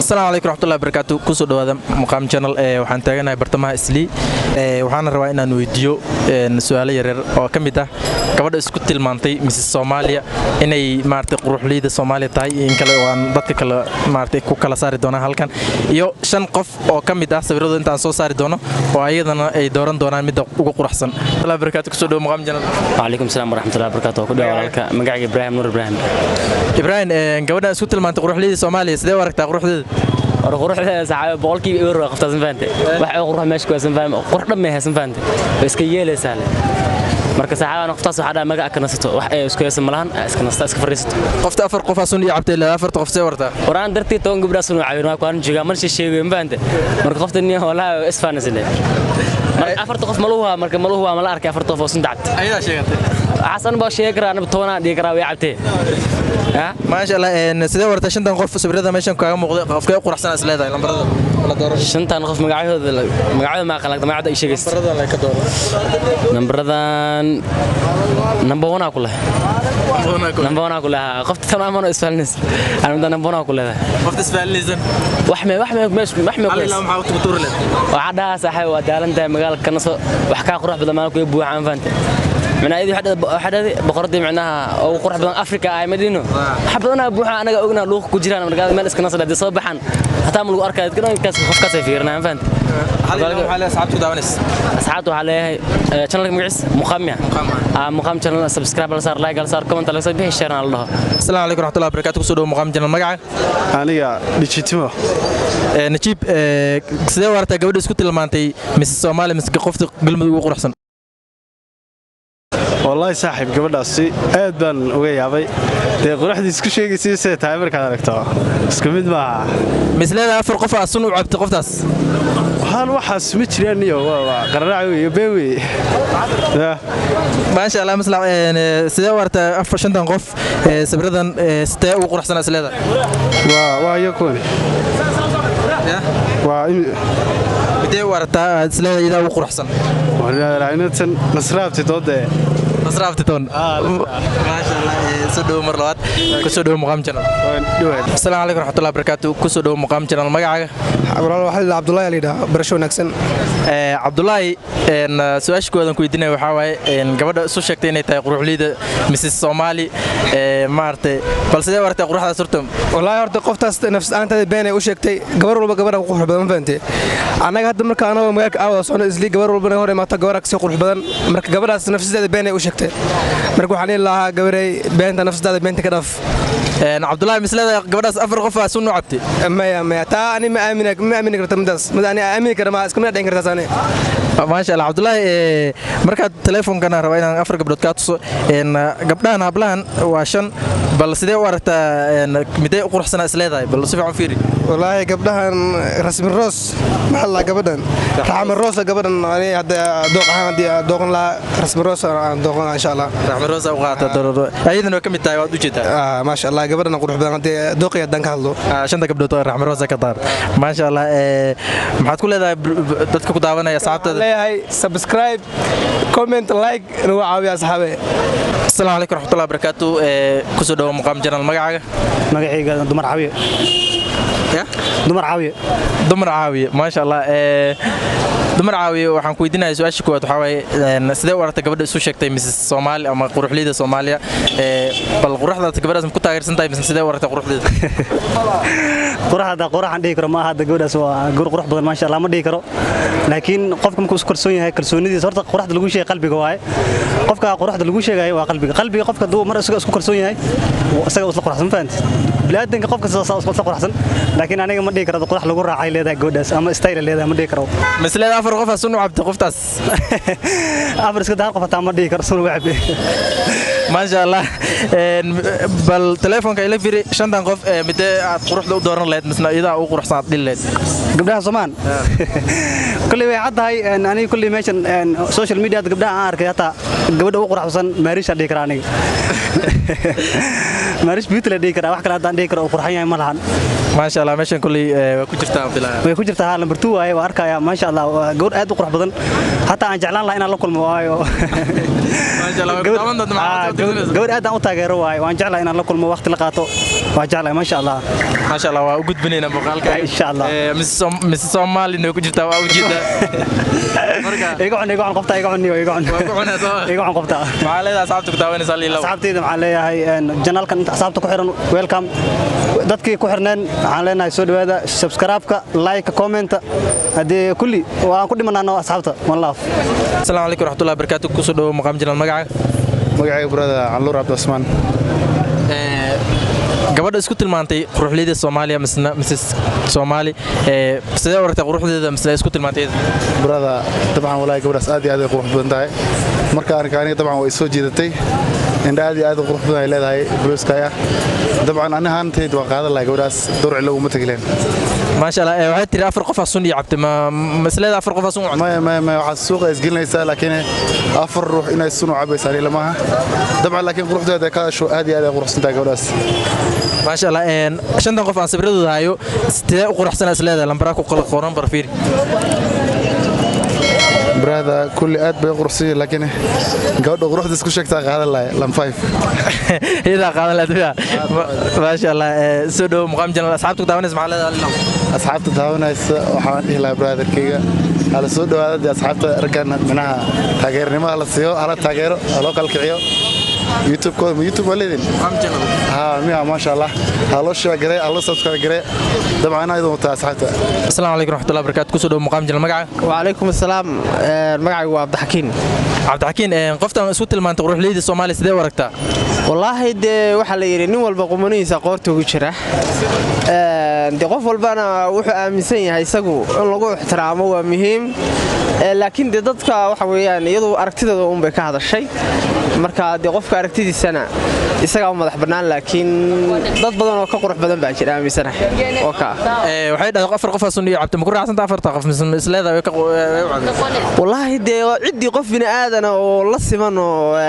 Asalaamu calaykum raxmatullahi barakaatu. Kusoo dhawaada Muqaam Channel. Ee waxaan taaganahay bartamaha Islii. Ee waxaana rabaa inaan weydiiyo su'aalo yaryar oo ka mid ah gabadha isku tilmaantay Mrs Soomaaliya, inay maaragtay quruxleyda Soomaaliya tahay iyo in kale, oo aan dadka kale maaragtay ku kala saari doonaan halkan, iyo shan qof oo ka mid ah sawiradooda intaan soo saari doono oo ayadana ay dooran doonaan midda ugu quruxsan. Allah barakaatu. Kusoo dhawo Muqaam Channel. وعليكم السلام ورحمة الله وبركاته. كل walaalka, magacayga Ibrahim Nuur Ibrahim. Ibrahim, gabadhan isku tilmaantay quruxleyda Soomaaliya, sidee u aragtaa quruxdeeda? War, quruxda saxaabe 100% waa qoftaas, fahante? Wax oo qurux meesha ku haysan, faham, qurux dhan ma haysan, fahante? Way iska yeelaysaa le. Marka saxaabe qoftaas waxaa dhaha magaca ka nasato, wax ay isku haysan malahan, iska nasta, iska fariisato. Qofta afar qof asun iyo cabtay ilaa afarta qof, see wartaa? Waraan dartii 10 gabdhaas uu caawin waa ku joogaa mar sheegay, ma fahante? Marka qofta ni walahi isfaanasile. Marka afarta qof maluhu, marka maluhu waa mala arkay afarta qof oo sun dacabtay. Ayadaa sheegatay. Waxaasan baa sheegi karaa, anaba 10 aan dhihi karaa way cabtay. Maasha Allah. Sidee wartaa shantan qof sawirada meeshan kaaga muuqda, qofkee u quruxsan is leedahay lambarada la dooro? Shantan qof magacayooda ma aqaan, magacooda ay sheegaysa. Lambarada la ka dooro. Nambaradan number 1 ku leh, number 1 ku leh. Qofta tan amano isfaalinaysa, anada number 1 ku leedahay. Qofta isfaalinaysan. Wax me wax me. Hal ilaa maxaa u tuuri leed? Waxaa dhahaa, saaxiib, waa daalan tahay, magaalka ka naso, wax kaa qurux badan maalin kuga buuxaan, fahante? Macnaha iyadii waxaa dhahday boqoradii macnaha ugu qurux badan Afrika ay madino, wax badanaa buuxa, anaga ognaa luuq ku jiraan. Markaa meel iska naso, hadii soo baxaan hataa ma lagu arkaayo, dadka qofkaas ay fiirinayaan, fahante? Hal ilaa maxaa leedahay asxaabta ku daawanaysa? Asxaabta waxaa leeyahay channelka magaciisa Muqaam ya Muqaam Channel, subscribe la saar, like la saar, comment la soo bixi, share la dhaho. Asalaamu calaykum raxmatullahi barakaatu. Kusoo dhawo Muqaam Channel. Magaca? Aniga Dhijitimo. Najiib, sidee u aragtaa gabadha isku tilmaantay Mrs Soomaaliya mise qofta Galmudug ugu quruxsan? Wallaahi saaxiib, gabadhaasi aad baan uga yaabay. Dee quruxdii isku sheegaysa siday tahay markaad aragto isku mid maaha. Misleeda afar qof aa sun u cabtay qoftaas? Waxaan waxaas ma jiraan iyo waa qararac wey, been wey. Maasha Allah. Maslax, sidee u aragtaa afar shantan qof sawiradan, sidee ugu quruxsan is leedahay? Waa iyo kuwani waa. Midee u aragtaa aad is leedahay iyadaa ugu quruxsan? Inatan Nasraabti doodee. Nasraabti toon. Maasha Allah. Soo dhowo mar labaad, kusoo dhowo Muqaam Channel. Asalaamu calaykum raxmatullahi barakaatu. Kusoo dhowo Muqaam Channel. Magacaaga? Walaal, waxaa la Cabdullaahi la yidhaha. Barasho wanaagsan. Cabdullaahi, su-aasha koowaad ku weydiinaya waxaa waaye gabadha isu sheegtay inay tahay quruxleyda Mrs Soomaali, maaragtay, bal sidee u aragtay quruxdaas horta? Wallaahi horta qoftaas nafs ahaanteeda been ay u sheegtay. Gabar walba gabadha ku qurux badan, ma fahantay? Annaga hadda marka anagoo magaalka aawada socno Islii, gabar walbana hor imaato gabadha kasii qurux badan. Marka gabadhaas nafsadeeda been ay u sheegtay. Marka waxaan dhihi lahaa, gabarey, beenta nafsadaada beenta ka dhaaf. Cabdullaahi, mislada gabadhaas afar qof aa sun u cabtay? Maya, maya, taa ani ma aamina, ma aamini karta midaas. Mid ani aamini kara ma iskama dhicin kartaas ani. Maasha Allah. Cabdullaahi, markaad teleefonkana rabaa inaan afar gabdhood kaa tuso. Gabdhahan, hablahan waa shan, bal sidee u aragtaa, midee u quruxsanaa is leedahay? Bal si fiican u fiiri. Wallaahi gabdhahan Rasmi Roos, maxaa la gabadhan Raxma Roos, gabadhan ani hadda dooq ahaan haddii aan dooqan lahaa, Rasmi Roos aan dooqan lahaa, insha Allah. Raxma Roos u qaata, ayadana way ka mid tahay, waad u jeedaa. Maasha Allah, gabadhan qurux badan haddii dooqi haddaan ka hadlo. Shanta gabdhood oo Raxma Roos ka daar. Maasha Allah. Maxaad ku leedahay dadka ku daawanaya, asxaabtada? Leeyahay subscribe, comment, like, nagu caawiya, asxaabe. Asalaamu calaykum raxmatullahi barakaatu. Kusoo dhawo Muqaam Channel. Magacaaga? Magacayga Dumar Caawiye. Dumar Caawiye. Dumar Caawiye, maasha Allah. Dumar Caawiye, waxaan ku weydiinayaa su-aasha koowaad waxaa waaye sidee u aragtay gabadha isu sheegtay Mrs Soomaali ama quruxleyda Soomaaliya? Bal quruxdaas gabadhaas ma ku taageersan tahay mise sidee u aragtay quruxdeeda? Quruxda quruxan dhihi karo maaha. Hadda gabadhaas waa gabar qurux badan, maasha Allah, ma dhihi karo. Laakiin qofka markuu isku kalsoon yahay, kalsoonidiisa horta quruxda lagu sheegay qalbiga waaye. Qofka quruxda lagu sheegayo waa qalbiga. Qalbiga qofka hadduu mar isaga isku kalsoon yahay, isaga isla quruxsan, fahanti? Bini'aadanka qofka sidaas isla quruxsan. Laakiin aniga ma dhihi karo qurux lagu raacay leedahay gabadhaas ama style leedahay, ma dhihi karo. Misleeda afar qof aa sun u cabtay qoftaas? Afar iska daa, qof hataa ma dhihi karo sun uga cabay. Maasha Allah. Bal telefoonka ila firi, shantan qof midee aad quruxda u dooran lahayd misna iyadaa ugu quruxsan aad dhihi lahayd? Gabdhaha Soomaan kulley way caddahay. Aniga kulley meeshan social media gabdhaha aan arkay, hataa gabadha ugu quruxsan Maarish aan dhihi karaa. Aniga Maarish Beauty la dhihi karaa. Wax kale haddaan dhihi karo uu qurxan yahay ma lahan. Maasha Allah. Meeshan kulley waa ku jirtaa, filaya. Way ku jirtaa, haa, number 2 waaye, waa arkaya. Maasha Allah, waa gabadh aad u qurux badan, hataa aan jeclaan lahaa inaan la kulmo, waayo Maasha Allah, way ku daawan doontaa, maxaad soo dirsanaysaa? Gabadh aad aan u taageero waaye. Waan jeclahay inaan la kulmo, waqti la qaato. Waa jeclahay, maasha Allah. Maasha Allah, waa u gudbinaynaa muuqaalka. Insha Allah. Mrs Somali ku jirtaa, waa ujeedaa. Marka Iga cun, iga cun qofta, iga cun niyo, iga cun. Waa ku cunaa, soo ma? Iga cun qofta. Maxaa leedahay asxaabta ku daawanaysa liilow? Asxaabteyda waxaan leeyahay channelkan inta asxaabta ku xiran, welcome. Dadkii ku xirneen waxaan leenahay soo dhawaada, subscribe-ka, like, comment, haddii kulli waan ku dhimanaano asxaabta. One love. Asalaamu calaykum waraxmatullahi wabarakaatu. Kusoo dhawo Maqaam Channel. Magaca? Magacayga, brother, Caluur Cabdicusmaan. Gabadha isku tilmaantay quruxleyda Soomaaliya misna Mrs Soomaali, sidee u aragtay quruxdeeda misna isku tilmaantay? Brother, dabcan walaahi gabadhaas aad iyo aad ay qurux badan tahay. Marka arka aniga dabcan way soo jiidatay. Indha aad iyo aad u qurux badan ay leedahay, blue sky ah. Dabcan ani ahaantayd waan qaadan lahay gabadhaas, dowrci loguma tagi lahayn. Maasha Allah. Waxay tiri afar qof aa sun iyo cabtay. Ma masleeda afar qof aa sun u cabtay? Maya, maya, maya, waxaad suuqa isgelinaysaa, laakiin afar ruux inay sun u cabaysa aniga lamaha dabcan, laakiin quruxdeeda ka hadasho, aad iyo aad ay quruxsan tahay gabadhaas. Maasha Allah. Shantan qof aan sawiradooda hayo, sidee u quruxsan is leedahay? Lambaraa ku kala qoran, barfiir. Brother, kulli aad bay u quruxsan yihiin, laakiin gabadha quruxda isku sheegtaa qaadan lahay, lam 5. Iyadaa qaadan lahayd miyaa? Maasha Allah. Soo dhowo Muqaam Channel. Asxaabta ku daawanaysa maxaa leedahay lilow? Asxaabta daawanaysa waxaan dhihi lahaa, brotherkayga, hala soo dhawaada dee. Asxaabta raggan minaha taageernimo hala siiyo, hala taageero, haloo kala kiciyo youtube-kooda. Ma YouTube waa leedin? Muqaam Channel. Ha miya? Maasha Allah, ha loo share garee, ha loo subscribe garee. Dabcan anaa idin wataa, asxaabta. Asalaamu calaykum waraxmatullahi wabarakaatu. Kusoo dhowo Muqaam Channel. Magaca? وعليكم السلام. Magacaygu waa Cabdixakiin. Cabdixakiin, qoftan isku tilmaantay quruxleyda Soomaaliya, sidee u aragtaa? Wallaahi dee waxaa la yidhi nin walba qumanihiisa qoorta ugu jira. Dee qof walbana wuxuu aaminsan yahay isagu in lagu ixtiraamo waa muhiim. Laakiin dee dadka waxa weeyaan iyadu aragtidooda uunbay ka hadashay. Marka dee qofka aragtidiisana isagaa u madax bannaan, laakiin dad badan oo ka qurux badan baa jira aaminsanahay oo ka Waxay dhahday afar qof aa sun iyo cabtay. Ma ku raacsanta afarta qof mise isleedahay way ka way u cabtay? Wallaahi dee ciddii qof bini'aadana oo la siman oo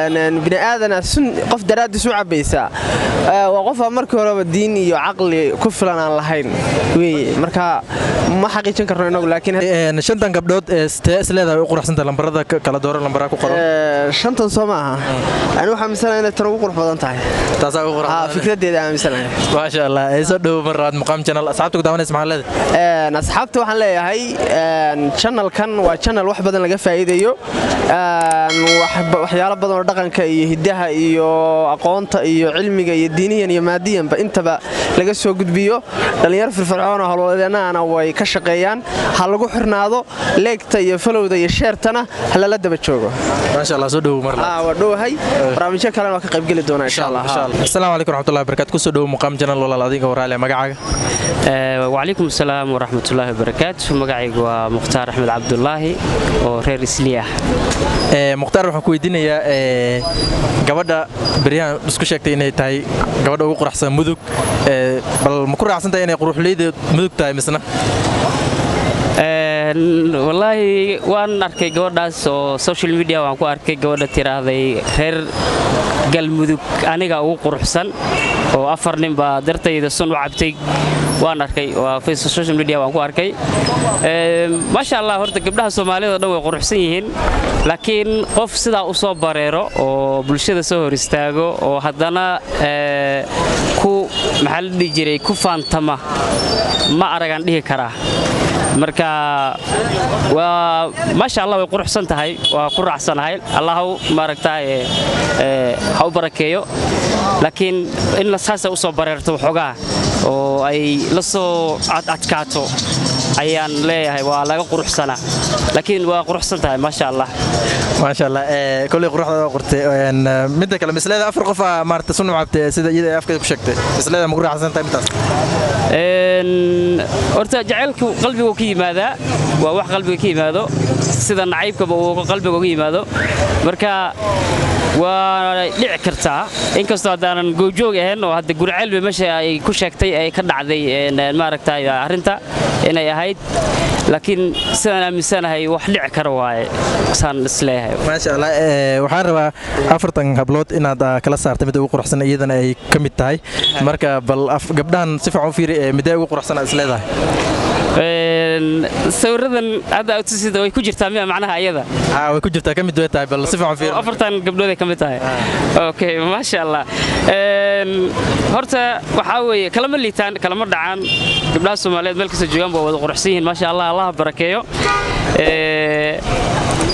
bini'aadana sun qof daraaddiis u cabbaysaa, waa qof aan markii horeba diin iyo caqli ku filan aan lahayn weeye. Marka ma xaqiijin karno inagu, laakiin Shantan gabdhood sidee isleedahay way u quruxsanta? Lambarada kala dooro, lambaraa ku qoran. Shantan soo ma aha? Ani waxaa aaminsanahay inay tan ugu qurux badan tahay. Taasaa ugu qurux Haa, badan. Fikradeeda aaminsanahay. Maasha Allah. Soo dhowo mar labaad Muqaam Channel. Asxaabta ku daawanaysa maxaa leedahay? Asxaabta waxaan leeyahay channelkan waa channel wax badan laga faa'iidayo. Waxyaalo badan oo dhaqanka iyo hiddaha iyo aqoonta iyo cilmiga iyo diiniyan iyo maadiyanba intaba laga soo gudbiyo. Dhallinyaro firfircoon oo howlwadeenahana way ka shaqeeyaan. Ha lagu xirnaado, like-ta iyo followda iyo share-tana ha lala daba joogo. Maasha Allah. Soo dhowo mar labaad. Waa dhowahay. Barnaamijyo kalena waa ka qaybgeli doonaa, insha Allah. Insha Allah. Asalaamu calaykum waraxmatullahi wabarakaatu. Kusoo dhowo Muqaam Channel, walaal. Adiga waraale, magacaaga? وعليكم السلام ورحمة الله وبركاته. Magacaygu waa Mukhtaar Axmed Cabdulaahi oo reer Islii ah. Mukhtaar, waxaan ku weydiinayaa gabadha beryahan isku sheegtay inay tahay gabadha ugu quruxsan Mudug, bal ma ku raacsan tahay inay quruxleyda Mudug tahay misna? Wallaahi waan arkay gabadhaas oo social media waan ku arkay, gabadha tiraahday reer Galmudug aniga ugu quruxsan oo afar nin baa dartayda sun u cabtay. Waan arkay, waa Facebook, social media waan ku arkay. Maasha Allah, horta gabdhaha Soomaalida dhan way quruxsan yihiin, laakiin qof sidaa u soo bareero oo bulshada soo hor istaago oo haddana ku maxaa la dhihi jiray ku faantama ma aragaan dhihi karaa. Marka waa maasha Allah, way quruxsan tahay, waa ku raacsanahay. Allahu maaragtaa ha u barakeeyo, laakiin in la saasa u soo bareerto waxoogaa oo ay la soo adkaato ayaan leeyahay, waa laga quruxsanaa, laakiin waa quruxsan tahay, maasha Allah. Maasha Allah. Koley quruxda waa qortay. Midda kale, misleeda afar qof aa maarata sun u cabtay sida iyada ay afkeeda ku sheegtay, misleeda ma ku raacsan tahay intaas? Horta jacaylku qalbigu ka yimaadaa, waa wax qalbiga ka yimaado, sida nacaybkaba uu qalbiga uga yimaado. Marka waa dhici kartaa, inkastoo haddaanan goobjoog ahayn oo hadda Gurcelbi meesha ay ku sheegtay ay ka dhacday maaragtay arrinta inay ahayd, laakiin sidaan aaminsanahay wax dhici kara waaye saan isleeyahay. Maasha Allah. Waxaan rabaa afartan hablood inaad kala saartay midda ugu quruxsan, iyadana ay ka mid tahay. Marka bal gabdhahan si fiican u fiiri, midee ugu quruxsan aad is leedahay? Sawiradan hadda aad tusida way ku jirtaa miya macnaha ayada? Haa, way ku jirtaa, ka mid way tahay, bal si fiican fiir. Afartan gabdhood ay ka mid tahay. Okay, maasha Allah. Horta waxaa weeye kalama liitaan, kalama dhacaan. Gabdhaha Soomaaliyeed meel kasta joogaan waa wada quruxsan yihiin, maasha Allah, Allah barakeeyo.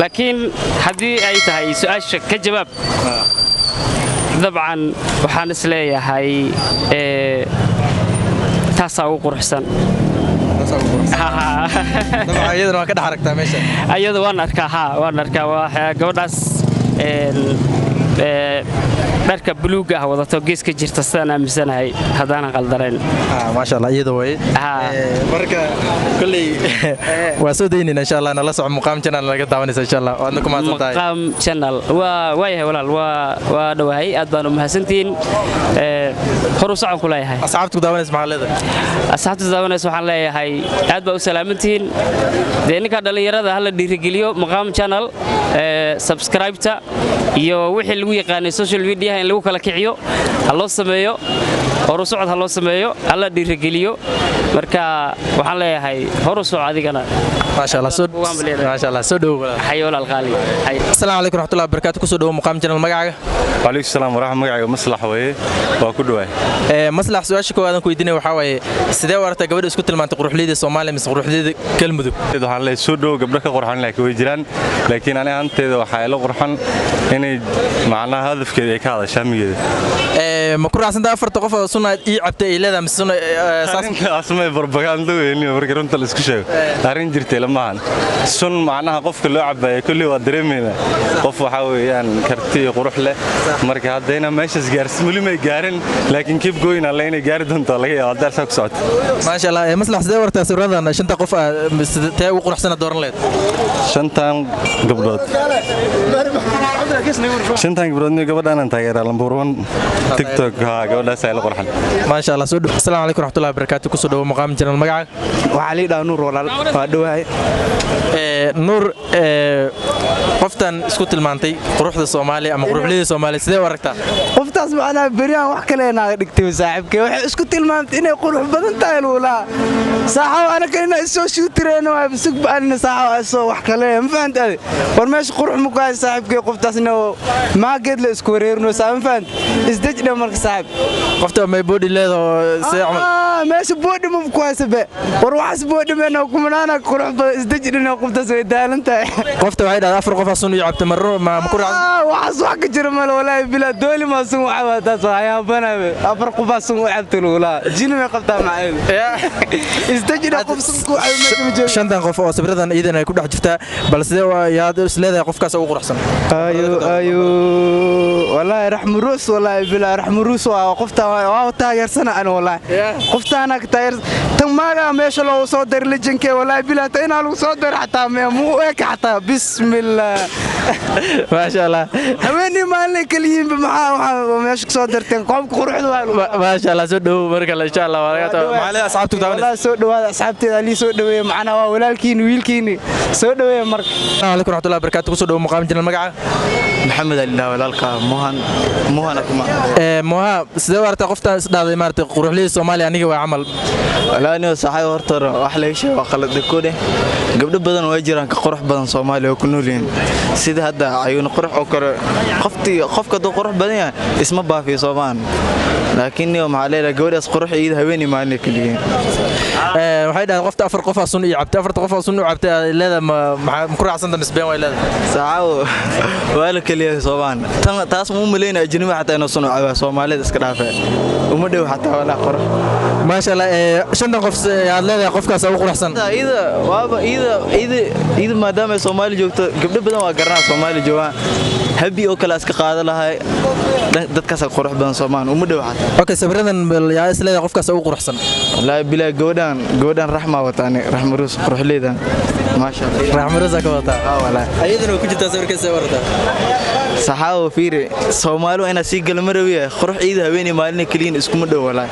Laakiin haddii ay tahay su-aasha ka jawaab, dabcan waxaan is leeyahay taasaa ugu quruxsan. Dabcan iyadana waa ka dhex aragtaa meesha. Ayada waan arkaa, haa, waan arkaa. Waa gabadhaas dharka buluugga ah wadato, geeska jirta, sidaan aaminsanahay haddaanan qaldanayn. Maasha Allah, iyada way. Marka kolley waa soo daynayna insha Allah, nala soco Muqaam Channel laga daawanaysa insha Allah. Waadna ku mahadsan tahay. Maqaam Channel waa waayahay walaal, waa dhowahay, aad baan u mahadsantihiin. Horu socon ku leeyahay. Asxaabta ku daawanaysa maxaa leedahay? Asxaabta daawanaysa waxaan leeyahay aad baa u salaamantihiin. Dee ninka dhallinyarada hala dhiirigeliyo, Maqaam Channel subscribe-ta iyo wixii lagu yaqaanay social media in lagu kala kiciyo ha loo sameeyo, horu socod ha loo sameeyo, hala dhiirigeliyo. Marka waxaan leeyahay horu soco adigana. Maasha Allah, soo, maasha Allah, soo dhowow walaal. Xayo walaal qaali. Asalaamu calaykum waraxmatullahi wabarakaatu, kusoo dhowow Muqaam Channel, magacaaga? Waalaikum salaam waraxmat, magacayga Maslax weeye, waa ku dhawaay. Maslax, su-aasha koowaad aan ku weydiinaya waxaa waaye, sidee u aragtaa gabadha isku tilmaantay quruxleyda Soomaaliya mise quruxleyda Galmudug? Waxaan leeyahay soo dhowo, gabdho ka qurxan laakiin way jiraan, laakiin ani ahaanteeda waxaa ila qurxan inay macnaha hadafkeeda ay ka hadasho, hamigeeda. Ma ku raacsantaa afarta qof oo sunna ii cabtay ay leedahay mise sunna saas? Arrintaas may barbagaando weyni, marka runta la isku sheego arrin jirtay lamahan. Sun macnaha qofka loo cabaaya kulli waa dareemaynaa, qof waxaa weeyaan karti iyo qurux leh. Marka haddayna meeshaas gaarsin weli may gaarin, laakiin keep going alle inay gaari doonto laga yaabo haddaa saa ku socoto. Maasha Allah. Maslax, sidee u aragtaa sawiradan shanta qof mise tee ugu quruxsana dooran leed? Shantan gabdhood niyo gabadhaanaan taageeraa lambar 1 TikTok, haa, gabadhaas ay la qurxan. Maasha Allah, soo dhow. Asalaamu calaykum waraxmatullahi wabarakaatu, kusoo dhowo Maqaam Channel, magacaaga? Waxaa lii dhaha Nuur walaal, waa dhowahay. Nuur, qoftan isku tilmaantay quruxda Soomaaliya ama quruxleyda Soomaaliya sidee u aragtaa? Qoftaas macnaha beryahan wax kale naaga dhigtay saaxiibkay, waxay isku tilmaamtay inay qurux badan tahay luulaa saaxaw, anaka inaa isoo shuutireyno waa bisug ba'anina saaxaw isoo wax kale, ma fahanta adi? War meesha qurux ma ku hay saaxiibkay, qoftaasna maageed la isku wareerino saa, ma fahanta? Isdejdhe marka saaxiib. Qofta may body leedaho sidee camal? Meesha body ma ku haysa be, war waxaas body meena kumanaana qurux badan, isdejdhina, qoftaas way daalan tahay. Qofta waxay dhahdaa afar qof sun ii cabtay, marro ma ku raacsan? Waxaas wax ka jira male, walaahi bilaa, dooli maa sun u cabaa, taas waa yaabanabe, afar qofaa sun u cabtay lugulaa, jini may qabtaa macayl, isdejina, qof sun ku cabay meesha ma joogo. Shantan qof oo sawiradan iidan ay ku dhex jirtaa, bal sidee yaad is leedahay qofkaas ugu quruxsan? Ayo ayo, walaahi raxmuruus, walaahi bilaa, raxmuruus waa qofta, waa taageersana ani, walaahi qoftaana ka taageersan. Tan maagaa meesha loogu soo daray lejankee, walaahi bilaa, ta inaa lagu soo daray xataa mee muu eka xataa, bismillaah. Maasha Allah. Haweenii maalin kaliyiinba maxaa waxaa meesha ku soo darteen qoobka quruxda waa. Maasha Allah, soo dhowow mar kale insha Allah, waa laga tagaa. Maxaa leedahay asxaabta ku daawanaysa? Wallahi soo dhawaada asxaabteeda, lii soo dhaweeye, macnaha waa walaalkiini, wiilkiini, soo dhaweeye marka. Asalaamu calaykum waraxmatullahi wabarakaatu, kusoo dhowow Muqaam Channel, magaca? Maxamed Alilaa walaalka, Mohan, Mohan kuma. Moha, sidee u aragtaa qoftaan is dhahday maaragtay quruxleyda Soomaaliya aniga waa camal? Walaa anigo saaxiib, horta hore wax laga sheego waa qalad dhakoodhe, gabdho badan way jiraan ka qurux badan Soomaaliya oo ku nool yihiin, sida hadda ayuuna qurux oo kale. Qoftii qofka hadduu qurux badan yahay isma baafiyo Soomaan, laakiin niyo maxaa leedahay gabadhaas qurux iyada haweeney maalin kaliyihiin. Waxay dhahdeen qofta afar qofaa sun ii cabtay, afarta qofaa sun u cabtay ay leedahay, ma maxaa ma ku raacsanta mise been way leedahay? Saaxawo waa la kaliya Soomaan, tan taas ma u malaynaya ajnabi xataa inuu sun u cabaa, Soomaalida iska dhaafee, uma dhow xataa walaa qurux. Maasha Allah. Shantan qof aad leedahay qofkaas ugu quruxsan? Iyada waaba iyada maadaama ay Soomaali joogto, gabdho badan waa garanaa Soomaali joogaan, habi oo kale iska qaada lahay, dadkaas qurux badan Soomaan uma dhow xataa. Okay, sawiradan bal yaa is leedahay qofkaas ugu quruxsan? Wallaahi bilaa, gabadhan Raxma wataani, Raxma Ruus, quruxleydan maasha Allah. Raxma Ruus ka wataa? Ah wallaahi. Ayadana way ku jirtaa sawirkaas, wartaa. Saxaawo fiiri, Soomaali waa inaa sii galmarawiya, qurux ciida haweeney maalin kaliyin iskuma dhow wallaahi.